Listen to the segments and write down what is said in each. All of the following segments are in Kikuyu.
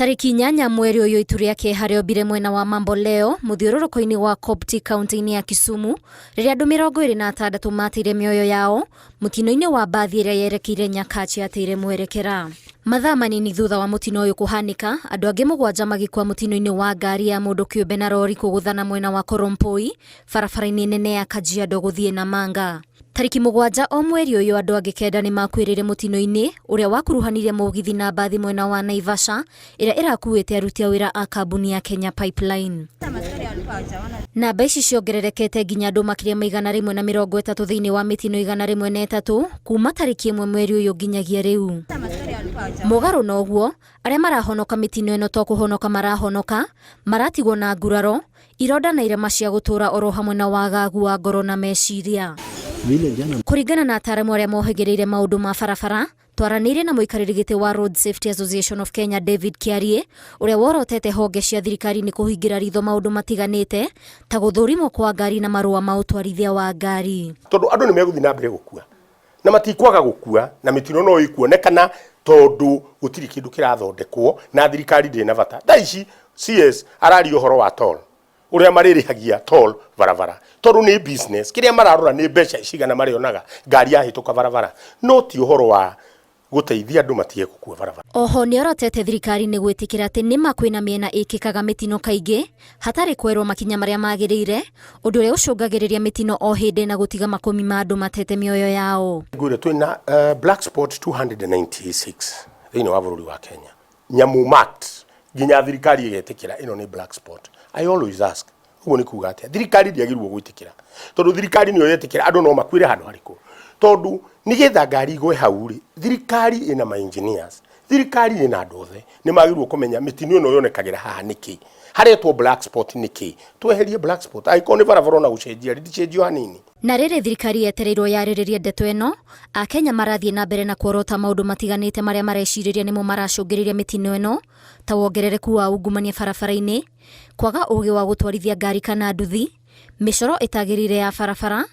Tarĩki 8 mweri ũyũ itu rĩa kĩeha rĩombire mwena wa Mamboleo mũthiũrũrũko-inĩ wa Kopti kaunti-inĩ ya Kisumu rĩrĩa andũ 26 mateire mĩoyo yao mũtino-inĩ wa mbathi ĩrĩa yerekeire Nyakach yateire mwerekera. Mathaa manini thutha wa mũtino ũyũ kũhanĩka, andũ angĩ 7 magĩkua mũtino-inĩ wa ngari ya mũndũ kĩũmbe na rori kũgũthana mwena wa Korompoi barabara-inĩ nene ya Kajiado gũthiĩ Namanga. Tarĩki 7 o mweri ũyũ andũ angĩ 9 nĩ makuĩrĩire mũtino-inĩ ũrĩa wakuruhanirie mũgithi na mbathi mwena wa Naivasha ĩrĩa ĩrakuĩte aruti a wĩra a kambuni ya Kenya Pipeline. Namba ici ciongererekete nginya andũ makĩria ma 130 thĩinĩ wa mĩtino 103 kuma tarĩki 1 mweri ũyũ nginyagia rĩu. Mũgarũ na ũguo, arĩa marahonoka mĩtino ĩno to kũhonoka marahonoka, maratigwo na nguraro, ironda na irema cia gũtũũra oro hamwe na wagagu wa ngoro na meciria. Kũringana na ataaramu arĩa mohĩgĩrĩire maũndũ ma barabara, twaranĩirie na mũikarĩri gĩtĩ wa Road Safety Association of Kenya David Kĩarie, ũrĩa worotete honge cia thirikari nĩ kũhingĩra ritho maũndũ matiganĩte ta gũthũrimwo kwa ngari na marũa ma ũtwarithia wa ngari. Tondũ andũ nĩ megũthiĩ na mbere gũkua na matikwaga gũkua na mĩtino no ĩkuonekana tondũ gũtirĩ kĩndũ kĩrathondekwo na thirikari ndĩrĩ na bata. Thaa ici CS araria ũhoro wa toll, ũrĩa marĩrĩhagia toll barabara tondũ nĩ business, kĩrĩa mararora nĩ mbeca cigana marĩonaga ngari yahĩtũka barabara, no ti ũhoro wa gũteithia andũ matige gũkua barabara. Oho nĩorotete thirikari nĩ gwĩtĩkĩra atĩ nĩma kwĩna mĩena ĩkĩkaga mĩtino kaingĩ hatarĩ kwerwo makinya marĩa magĩrĩire, ũndũ ũrĩa ũcũngagĩrĩria mĩtino o hĩndĩ na gũtiga makũmi ma andũ matete mĩoyo yao. Ngwĩre twĩna black spot 296 thĩinĩ wa bũrũri wa Kenya, nyamũ marked nginya thirikari ĩgetĩkĩra ĩno nĩ black spot. I always ask, ũguo nĩ kuga atĩa? Thirikari ndĩagĩrĩirwo gwĩtĩkĩra tondũ thirikari nĩyo yetĩkĩra andũ no makuĩre handũ harĩkũ, tondũ nĩgetha ngari igwe hau rĩ, thirikari ĩna ma engineers, thirikari ĩna andũ othe, nĩ magĩrĩirwo kũmenya mĩtino ĩno yonekagĩra haha nĩkĩ, haretwo black spot nĩkĩ, tweherie black spot, angĩkorwo nĩ barabara ona gũcenjia rĩ, ndĩcenjio hanini. Na rĩrĩ thirikari yetereirwo yarĩrĩrie ndeto ĩno, Akenya marathiĩ na mbere na kuorota maũndũ matiganĩte marĩa marecirĩria nĩmo maracũngĩrĩria mĩtino ĩno, ta wongerereku wa ungumania barabara-inĩ, kwaga ũgĩ wa gũtwarithia ngari kana nduthi, mĩcoro ĩtagĩrĩire ya barabara,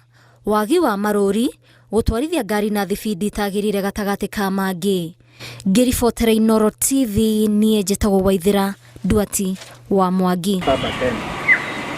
wagi wa marũri, gũtwarithia ngari na thibindi itagĩrĩire gatagatĩ ka mangĩ. Ngĩribotera Inooro TV niĩ njĩtagwo Waithĩra Nduati wa Mwangi.